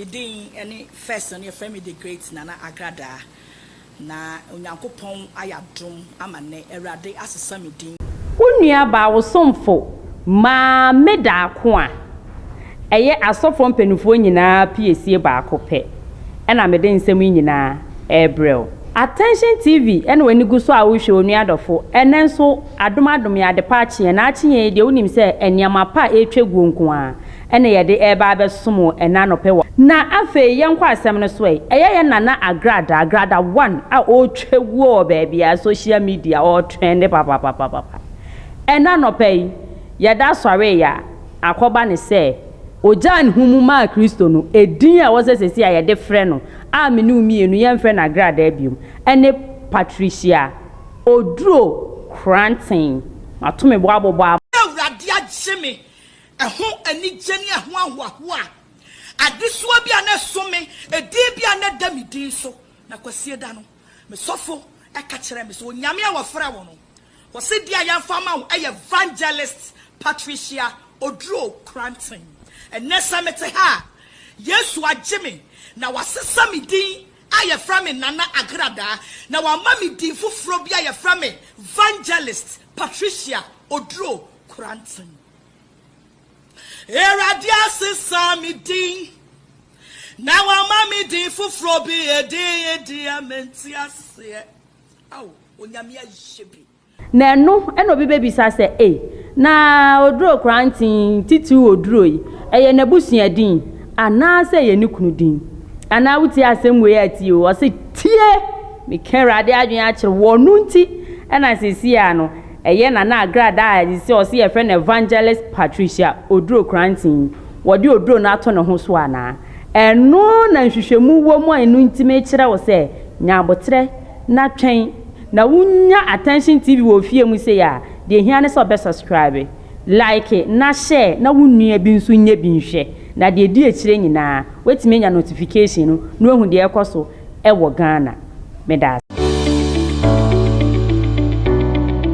Me din ne first no yɛfrɛ me The Great Nana Agradaa. Na Onyankopɔn ayɛ adom ama nnɛ Awurade asesa me din. Wo nuabaa, wo somfo, Maame Daako a ɛyɛ asɔfoɔ mpanimfoɔ nyinaa piesie baako pɛ na mede nsɛm yi nyinaa rebrɛ wo. Attention TV na w'ani gu so a worehwɛ onua dɔfo, ɛnnɛ nso adom adom yɛn adepa akye yɛn, na akye yɛn yi deɛ wonim sɛ nneɛma pa a ɛretwa guo nko ara na yɛde reba abɛsom wo ɛnnɛ anɔpɛ wɔ Na afei yɛnkɔ asɛm no so ɛ, ɛyɛ yɛn Nana Agrada, Agrada one a ɔretwa guo wɔ baabiara, social media, ɔretrɛnde papapapapa. Ɛnnɛ anɔpa yi, yɛda sɔreeɛ a, akɔba no sɛ ɔgyaa ne ho mu maa Kristo no, edin a ɛwɔ sɛ seesei a yɛde frɛ no, a me ne wo mmienu yɛmfrɛ no Agradaa bio, ɛne Patricia Oduro Koranteng. Mato me bo abobɔ ama. Awurade agye me, ɛho anigye ne ɛho ahoahoa, adesoa bi a na ɛso me, edin bi a na ɛda me din so. Na Kwasieda no, me sɔfo ka kyerɛɛ me sɛ, Onyame a wɔfrɛ wo no, Wɔse deɛ a yɛmfa ma wo yɛ Evangelist Patricia Oduro Koranteng. Ɛnnɛ sɛ mete ha a, Yesu agye me na wasesa me din a yɛfrɛ me Nana Agradaa na wama me din foforɔ bi a yɛfrɛ me Vangelist Patricia Oduro Koranteng. Awurade asesa me din na wama me din foforɔ bi, edin deɛ mente aseɛ. Ao, Onyame ayɛ bi. Na ɛno na obi bɛbisa sɛ, Ei, na Oduro Koranteng, titiriw Oduro yi, ɛyɛ n'abusua din anaasɛ ɛyɛ ne kunu din? Anaa wotie asɛm wei a tie o, ɔse, Tie! Meka Awurade adwene akyerɛ wo, ɔno nti na seesei ara no, ɛyɛ Nana Agradaa a seesei ɔse yɛfrɛ no Evangelist Patricia Oduro Koranteng yi, wɔde Oduro no ato ne ho so anaa? Ɛno na nhwehwɛmu wɔ mu a ɛno nti mekyerɛ wo sɛ, nya aboterɛ na twɛn na wo nya Attention TV wɔ ofie mu sei a, deɛ ɛhia ne sɛ ɔbɛ subscribe, like na share na wo nua bi nso nyɛ bi nhwɛ. Na deɛ ɛdi akyire nyinaa, woatumi anya notification no na woahu deɛ ɛrekɔ so wɔ Ghana. Meda ase.